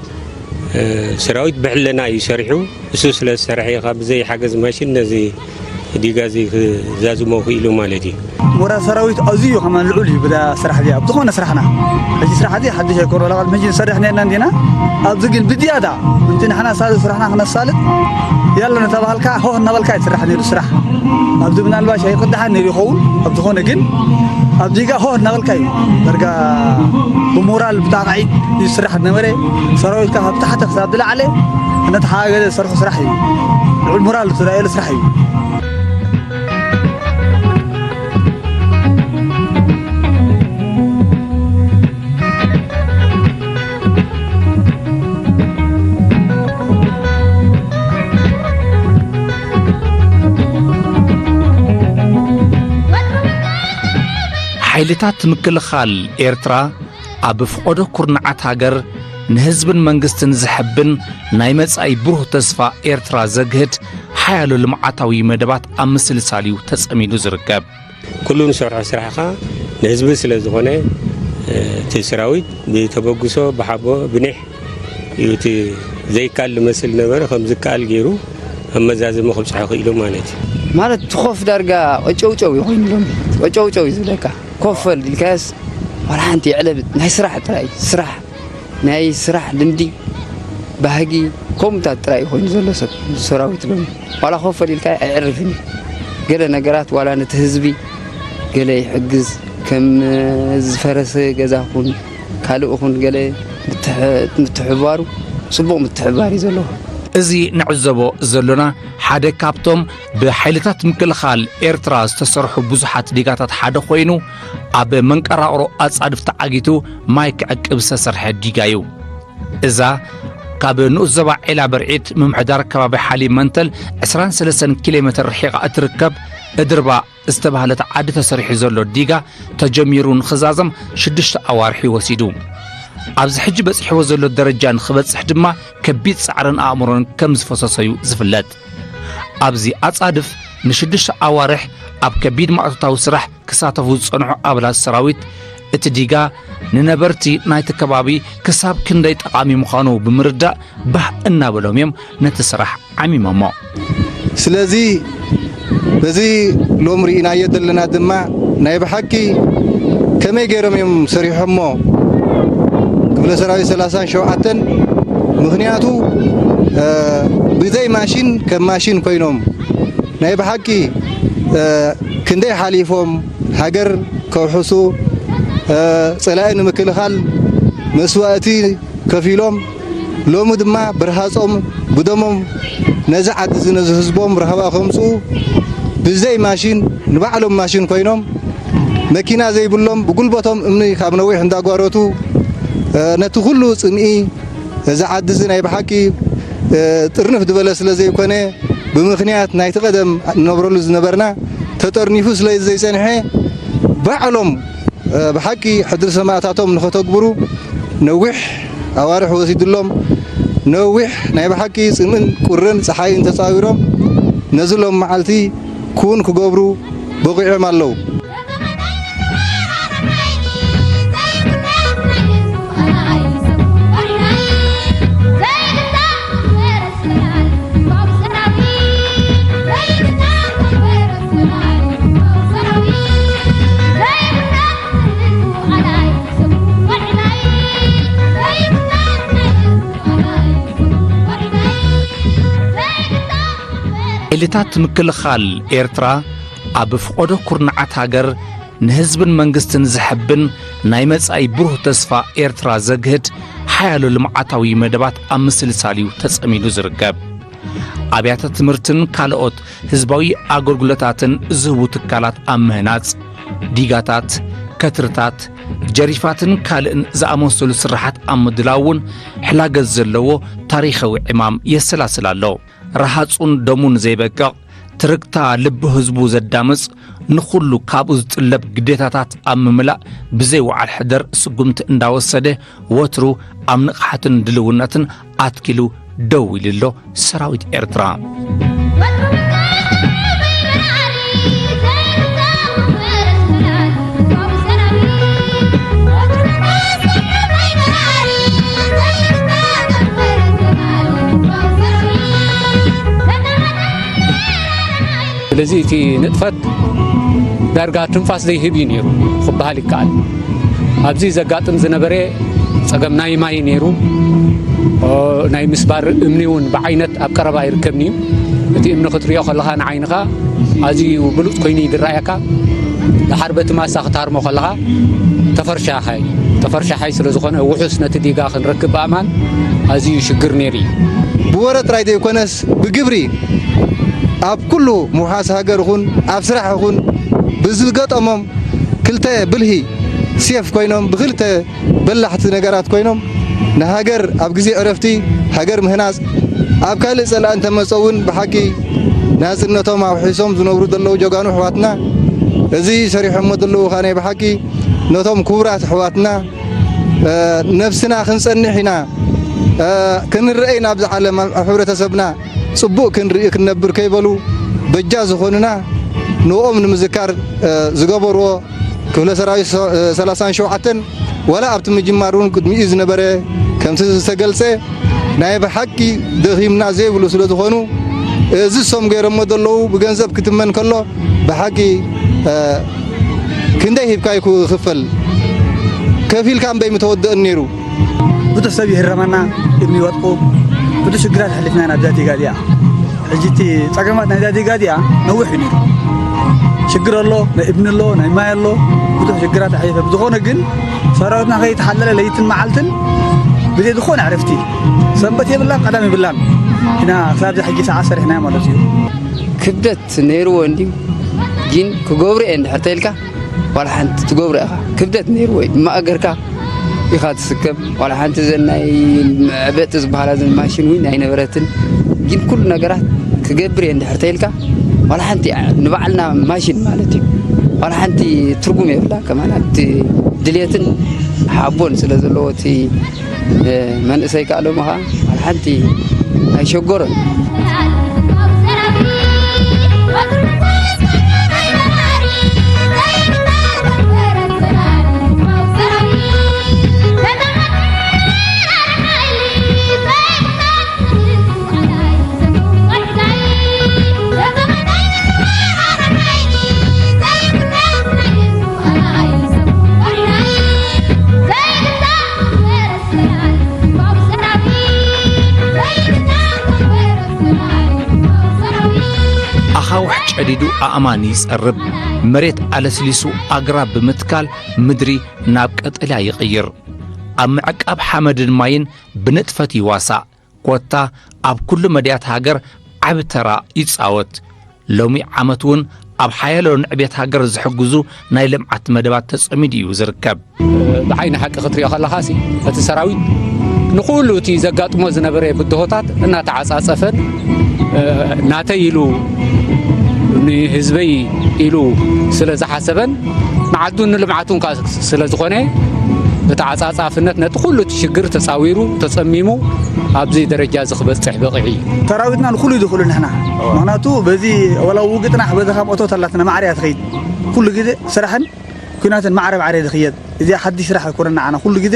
እ፣ ሰራዊት ብሕልና እዩ ሰሪሑ። እሱ ስለ ዝሰርሐ እዩ ካብ ብዘይ ሓገዝ ማሽን ነዚ ዲጋ እዚ ክዛዝሞ ክኢሉ ማለት እዩ። ሞራል ሰራዊት ኣዝዩ ከማን ልዑል እዩ ብዛ ስራሕ እዚኣ። ኣብ ዝኾነ ስራሕና፣ ሕጂ ስራሕ እዚ ሓድሽ ኣይኮነ፣ ዋላ ቅድሚ ሕጂ ንሰርሕ ነርና እንዲና። ኣብዚ ግን ብዝያዳ፣ ምእንቲ ንሕና ሳልጥ ስራሕና ክነሳልጥ፣ ያላ እናተባሃልካ ሆህ እናበልካ እዩ ዝስራሕ ነይሩ ስራሕ። ኣብዚ ምናልባሽ ኣይቅዳሕን ነይሩ ይኸውን፣ ኣብ ዝኾነ ግን ኣብ ዲጋ ሆህ እናበልካ እዩ። ዳርጋ ብሞራል ብጣቕዒት እዩ ዝስራሕ ዝነበረ። ሰራዊትካ ካብ ታሕቲ ክሳብ ዝለዓለ እናተሓጋገዘ ዝሰርሖ ስራሕ እዩ። ልዑል ሞራል ዝተራእየሉ ስራሕ እዩ። ሓይልታት ምክልኻል ኤርትራ ኣብ ፍቖዶ ኩርናዓት ሃገር ንህዝብን መንግስትን ዘሐብን ናይ መጻኢ ብሩህ ተስፋ ኤርትራ ዘግህድ ሓያሎ ልምዓታዊ መደባት ኣብ ምስልሳል እዩ ተጸሚዱ ዝርከብ። ኩሉ ንሰርሖ ስራሕ ኸኣ ንህዝቢ ስለ ዝኾነ፣ እቲ ሰራዊት ብተበግሶ፣ ብሓቦ፣ ብኒሕ እዩ እቲ ዘይካል ዝመስል ነበረ፣ ከም ዝከኣል ገይሩ ኣመዛዝሞ ከብጽሖ ክኢሉ ማለት እዩ። ማለት እቲ ኮፍ ዳርጋ ቀጨውጨው እዩ ኮይኑ ሎሚ። ቀጨውጨው እዩ ዝብለካ። ኮፍ በል ኢልካዮስ ዋላ ሓንቲ የዕለብ ናይ ስራሕ ጥራይ፣ ስራሕ፣ ናይ ስራሕ ልምዲ፣ ባህጊ፣ ከምኡታት ጥራይ እዩ ኮይኑ ዘሎ ሰብ፣ ሰራዊት ሎሚ። ዋላ ኮፍ በል ኢልካዮ ኣየዕርፍን እዩ። ገለ ነገራት ዋላ ነቲ ህዝቢ ገለ ይሕግዝ፣ ከም ዝፈረሰ ገዛ ኹን፣ ካልእ ኹን ገለ ምትሕ-፣ ምትሕብባሩ፣ ጽቡቕ ምትሕብባር እዩ ዘለዎ። እዚ ንዕዘቦ ዘሎና ሓደ ካብቶም ብሓይልታት ምክልኻል ኤርትራ ዝተሰርሑ ብዙሓት ዲጋታት ሓደ ኮይኑ፣ ኣብ መንቀራቕሮ ኣጻድፍ ተዓጊቱ ማይ ክዕቅብ ዝተሰርሐ ዲጋ እዩ። እዛ ካብ ንኡስ ዞባ ዒላ በርዒድ ምምሕዳር ከባቢ ሓሊብ መንተል ዕስራን ሰለስተን ኪሎ ሜተር ርሒቓ እትርከብ እድርባ ዝተባህለት ዓዲ ተሰሪሑ ዘሎ ዲጋ ተጀሚሩ ንኽዛዘም ሽዱሽተ ኣዋርሒ ወሲዱ። ኣብዚ ሕጂ በጺሕዎ ዘሎ ደረጃ ንኽበጽሕ ድማ ከቢድ ጻዕርን ኣእምሮን ከም ዝፈሰሶ እዩ ዝፍለጥ። ኣብዚ ኣጻድፍ ንሽዱሽተ ኣዋርሕ ኣብ ከቢድ ማእቶታዊ ስራሕ ክሳተፉ ዝጸንሑ ኣባላት ሰራዊት፣ እቲ ዲጋ ንነበርቲ ናይቲ ከባቢ ክሳብ ክንደይ ጠቓሚ ምዃኑ ብምርዳእ፣ ባህ እናበሎም እዮም ነቲ ስራሕ ዓሚሞሞ። ስለዚ በዚ ሎም ርኢናዮ ዘለና ድማ ናይ ብሓቂ ከመይ ገይሮም እዮም ሰሪሖሞ ክፍለ ሰራዊት ሰላሳን ሸውዓተን። ምኽንያቱ፣ እ፣ ብዘይ ማሽን ከም ማሽን ኮይኖም ናይ ብሓቂ፣ እ፣ ክንደይ ሓሊፎም ሃገር ከውሕሱ፣ እ፣ ጸላኢ ንምክልኻል መስዋእቲ ከፊሎም፣ ሎሚ ድማ ብርሃጾም ብደሞም ነዚ ዓዲ እዚ ነዚ ህዝቦም ራህዋ ከምጽኡ ብዘይ ማሽን ንባዕሎም ማሽን ኮይኖም መኪና ዘይብሎም ብጉልበቶም እምኒ ካብ ነዊሕ እንዳጓረቱ፣ እ፣ ነቲ ኩሉ ጽምኢ እዚ ዓዲ እዚ ናይ ብሓቂ፣ እ፣ ጥርንፍ ዝበለ ስለ ዘይኮነ፣ ብምኽንያት ናይቲ ቀደም ንነብረሉ ዝነበርና ተጠርኒፉ ስለ ዘይጸንሐ፣ ባዕሎም፣ እ፣ ብሓቂ ሕድሪ ሰማእታቶም ንኸተግብሩ ነዊሕ ኣዋርሕ ወሲድሎም፣ ነዊሕ ናይ ብሓቂ ጽምእን ቁርን ጸሓይን ተጻዊሮም ነዚ ሎም መዓልቲ ክውን ክገብሩ በቒዖም ኣለዉ። ሓይልታት ምክልኻል ኤርትራ ኣብ ፍቖዶ ኩርናዓት ሃገር ንህዝብን መንግስትን ዘሐብን ናይ መጻኢ ብሩህ ተስፋ ኤርትራ ዘግህድ ሓያሎ ልምዓታዊ መደባት ኣብ ምስልሳል እዩ ተጸሚዱ ዝርከብ። ኣብያተ ትምህርትን ካልኦት ህዝባዊ ኣገልግሎታትን ዝህቡ ትካላት ኣብ ምህናጽ፣ ዲጋታት፣ ከትርታት፣ ጀሪፋትን ካልእን ዝኣመሰሉ ስራሓት ኣብ ምድላው እውን ሕላገት ዘለዎ ታሪኻዊ ዕማም የሰላስል ኣሎ። ረሃጹን ደሙን ዘይበቅቕ፣ ትርግታ ልቢ ህዝቡ ዘዳምጽ፣ ንኹሉ ካብኡ ዝጥለብ ግዴታታት ኣብ ምምላእ ብዘይ ወዓል ሕደር ስጉምቲ እንዳወሰደ፣ ወትሩ ኣብ ንቕሓትን ድልውነትን ኣትኪሉ ደው ኢሉ ኣሎ ሰራዊት ኤርትራ። ስለዚ እቲ ንጥፈት ዳርጋ ትንፋስ ዘይህብ እዩ ነይሩ ክበሃል ይከኣል። ኣብዚ ዘጋጥም ዝነበረ ጸገም ናይ ማይ ነይሩ። ኦ፣ ናይ ምስባር እምኒ እውን ብዓይነት ኣብ ቀረባ ኣይርከብን እዩ። እቲ እምኒ ክትሪኦ ከለኻ ንዓይንኻ ኣዝዩ ብሉጽ ኮይኑ እዩ ዝረኣየካ። ደሓር በቲ ማሳ ክትሃርሞ ከለኻ ተፈርሻሓይ፣ ተፈርሻሓይ ስለ ዝኾነ ውሑስ ነቲ ዲጋ ክንረክብ ብኣማን ኣዝዩ ሽግር ነይሩ እዩ። ብወረ ጥራይ ዘይኮነስ ብግብሪ ኣብ ኩሉ ምውሓስ ሃገር ይኹን ኣብ ስራሕ ይኹን ብዝገጠሞም ክልተ ብልሂ ሴፍ ኮይኖም ብክልተ በላሕቲ ነገራት ኮይኖም ንሃገር ኣብ ግዜ ዕረፍቲ ሃገር ምህናጽ፣ ኣብ ካልእ ጸላኢ እንተመጸ እውን ብሓቂ ናጽነቶም ኣውሒሶም ዝነብሩ ዘለዉ ጀጋኑ ኣሕዋትና፣ እዚ ሰሪሖሞ ዘለዉ ኸኣ ናይ ብሓቂ ነቶም ክቡራት ኣሕዋትና፣ እ፣ ነብስና ክንጸንሕ ኢና፣ እ፣ ክንረኣይ ናብዚ ዓለም ኣብ ሕብረተሰብና ጽቡቕ ክንርኢ ክንነብር ከይበሉ በጃ ዝኾኑና ንኦም ንምዝካር፣ እ፣ ዝገበርዎ ክፍለ ሰራዊት ሰ-፣ እ፣ ሰላሳን ሸውዓተን ዋላ ኣብቲ ምጅማር እውን ቅድሚኡ ዝነበረ ከምቲ ዝተገልጸ ናይ ብሓቂ ደኺምና ዘይብሉ ስለ ዝኾኑ፣ እዚ እሶም ገይሮሞ ዘለዉ ብገንዘብ ክትመን ከሎ ብሓቂ፣ እ፣ ክንደይ ሂብካ እዩ ክኽፈል? ከፊልካ እምበይ ምተወደእን ነይሩ። ብዙሕ ሰብ ይህረመና፣ እምኒ ይወድቁ፣ ብዙሕ ሽግራት ኣሕሊፍና ኢና ኣብዛ ዲጋ እዚኣ። ሕጂ እቲ ጸገማት ናይዛ ዲጋ እዚኣ ነዊሕ እዩ ነይሩ። ሽግር ኣሎ፣ ናይ እምኒ ኣሎ፣ ናይ ማይ ኣሎ፣ ብዙሕ ሽግራት ኣሕሊፈ። ብዝኾነ ግን ሰራዊትና ከይተሓለለ ለይትን መዓልትን ብዘይ ዝኾነ ዕረፍቲ፣ ሰንበት የብላን፣ ቀዳም የብላን ኢና ክሳብ እዛ ሕጂ ሰዓት ሰሪሕና ማለት እዩ። ክብደት ነይርዎ እንድዩ፣ ግን ክገብሮ እየ እንድሕር ተኢልካ ዋላ ሓንቲ ትገብሮ ኢኻ። ክብደት ነይርዎ እዩ። ማእገርካ ኢኻ ትስከም። ዋላ ሓንቲ እዘን ናይ መዕበጢ ዝበሃላ እዘን ማሽን እውን ኣይነበረትን። ግን ኩሉ ነገራት ክገብር እየ እንድሕር ተኢልካ ዋላ ሓንቲ ንባዕልና ማሽን ማለት እዩ። ዋላ ሓንቲ ትርጉም የብላ። ከማን ኣብቲ ድሌትን ሓቦን ስለ ዘለዎ እቲ መንእሰይ ከኣ ሎሚ ኸዓ ዋላ ሓንቲ ኣይሸገሮን። ኣኻውሕ ጨዲዱ ኣእማን ይጸርብ፣ መሬት ኣለስሊሱ ኣግራብ ብምትካል ምድሪ ናብ ቀጠልያ ይቕይር። ኣብ ምዕቃብ ሓመድን ማይን ብንጥፈት ይዋሳእ። ኮታ ኣብ ኩሉ መድያት ሃገር ዓቢ ተራ ይጻወት። ሎሚ ዓመት እውን ኣብ ሓያሎ ንዕቤት ሃገር ዝሕግዙ ናይ ልምዓት መደባት ተጸሚዱ እዩ ዝርከብ። ብዓይኒ ሓቂ ክትሪኦ ከለኻሲ፣ እቲ ሰራዊት ንኹሉ እቲ ዘጋጥሞ ዝነበረ ብድሆታት እናተዓጻጸፈን፣ እ፣ ናተይ ኢሉ ንህዝበይ ኢሉ ስለ ዝሓሰበን ንዓዱን ንልምዓቱን ከኣ ስለ ዝኾነ፣ ብተዓጻጻፍነት ነቲ ኩሉ እቲ ሽግር ተጻዊሩ፣ ተጸሚሙ፣ ኣብዚ ደረጃ እዚ ክበጽሕ በቒዑ እዩ። ሰራዊትና ንኹሉ እዩ ዝኽእሉ ንሕና። ምኽንያቱ በዚ ወላ ውግእ ጥራሕ በዚ ካብ እቶት ኣላትና ማዕረ እያ ትኸይድ። ኩሉ ግዜ ስራሕን ኲናትን ማዕረ ማዕረ እዩ ዝኽየድ። እዚ ሓድሽ ስራሕ ኣይኮነን ንዓና። ኩሉ ግዜ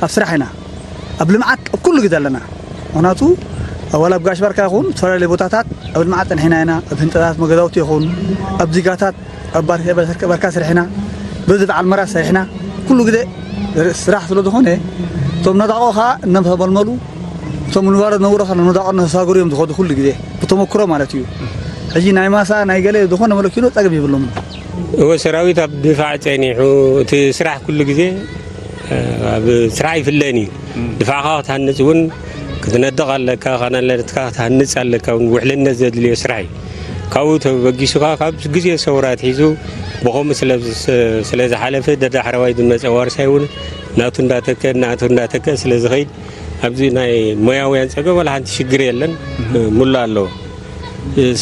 ኣብ ስራሕ ኢና። ኣብ ልምዓት ኣብ ኩሉ ግዜ ኣለና። ምኽንያቱ ወላ ኣብ ጋሽ ባርካ ይኹን ዝተፈላለዩ ቦታታት ኣብ ልምዓት ጸኒሕና ኢና። ኣብ ህንጻታት መገዛውቲ ይኹን ኣብ ዚጋታት ኣብ ባር-፣ ባርካ ሰሪሕና፣ በዚ በዓል መራ ሰሪሕና፣ ኩሉ ግዜ ስራሕ ስለ ዝኾነ፣ እቶም ነዳቖ ኸኣ እናተመልመሉ፣ እቶም ንባሮ ዝነብሩ ኸኣ ነዳቖ እናተሳገሩ እዮም ዝኸዱ ኩሉ ግዜ፣ ብተመክሮ ማለት እዩ። ሕጂ ናይ ማሳ፣ ናይ ገለ ዝኾነ መለኪኖ ጸገም የብሎምን። እወ፣ ሰራዊት ኣብ ድፋዕ ጸኒሑ፣ እቲ ስራሕ ኩሉ ግዜ ኣብ ስራሕ ይፍለን እዩ። ድፋዕኻ ክትሃንጽ እውን ክትነድቕ ኣለካ፣ ካናለትካ ክትሃንጽ ኣለካ እውን ውሕልነት ዘድልዮ ስራሕ እዩ። ካብኡ ተበጊሱ ከኣ ካብ ግዜ ሰውራ ኣትሒዙ ብኸምኡ ስለ፣ ስለ ዝሓለፈ ደዳሕረዋይ ዝመጸ ዋርሳይ እውን ናቱ እንዳተከ፣ ናቱ እንዳተከ ስለ ዝኸይድ ኣብዚ ናይ ሞያውያን ጸገም ዋላ ሓንቲ ሽግር የለን፣ ሙሉ ኣለዎ።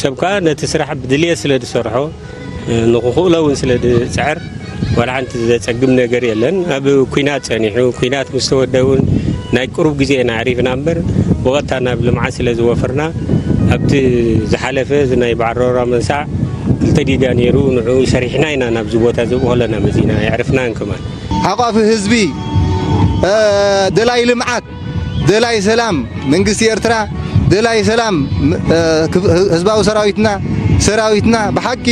ሰብ ከኣ ነቲ ስራሕ ብድልየት ስለ ዝሰርሖ፣ ንኽኽእሎ እውን ስለ ዝጽዕር፣ ዋላ ሓንቲ ዘጸግም ነገር የለን። ኣብ ኲናት ጸኒሑ፣ ኲናት ምስ ተወደአ እውን ናይ ቅሩብ ግዜ ኢና ኣዕሪፍና እምበር፣ ብቐጥታ ናብ ልምዓት ስለ ዝወፈርና፣ ኣብቲ ዝሓለፈ እዚ ናይ በዓል ሮራ መንሳዕ ክልተ ዲጋ ነይሩ፣ ንዕኡ ሰሪሕና ኢና ናብዚ ቦታ እዚ ብኸለና መጺና፣ ኣየዕረፍናን ከማን። ሓቋፊ ህዝቢ፣ እ፣ ደላይ ልምዓት፣ ደላይ ሰላም፣ መንግስቲ ኤርትራ ደላይ ሰላም፣ እ፣ ክብ-፣ ህዝባዊ ሰራዊትና፣ ሰራዊትና ብሓቂ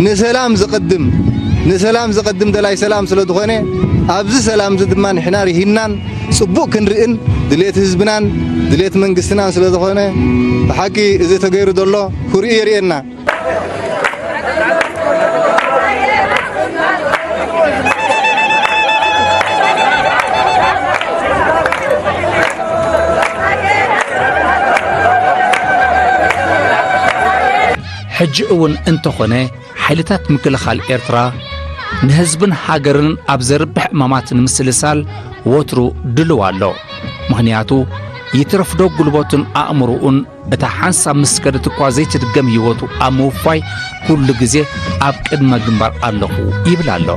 ንሰላም ዝቕድም፣ ንሰላም ዝቕድም ደላይ ሰላም ስለ ዝኾነ፣ ኣብዚ ሰላም እዚ ድማ ንሕና ርሂናን ጽቡቕ ክንርእን ድሌት ህዝብናን ድሌት መንግስትናን ስለ ዝኾነ፣ ብሓቂ እዚ ተገይሩ ዘሎ ኩርኡ የርእየና። ሕጂ እውን እንተኾነ፣ ሓይልታት ምክልኻል ኤርትራ ንህዝብን ሃገርን ኣብ ዘርብሕ ዕማማት ንምስልሳል ወትሩ ድልው ኣሎ። ምኽንያቱ፣ ይትረፍዶ ጉልበቱን ኣእምሮኡን እታ ሓንሳብ ምስ ከደት እኳ ዘይትድገም ህይወቱ ኣብ ምውፋይ ኩሉ ግዜ ኣብ ቅድመ ግንባር ኣለኹ ይብል ኣሎ።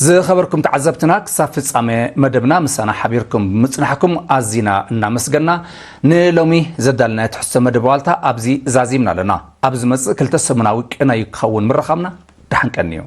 ዝኸበርኩም ተዓዘብትና፣ ክሳብ ፍጻሜ መደብና ምሳና ሓቢርኩም ብምጽናሕኩም ኣዚና እናመስገና፣ ንሎሚ ዘዳለናዮ ትሕዝቶ መደብ ዋልታ ኣብዚ ዛዚምና ኣለና። ኣብ ዝመጽእ ክልተ ሰሙናዊ ቅነ እዩ ክኸውን ምርኻብና። ደሓን ቀንዩ።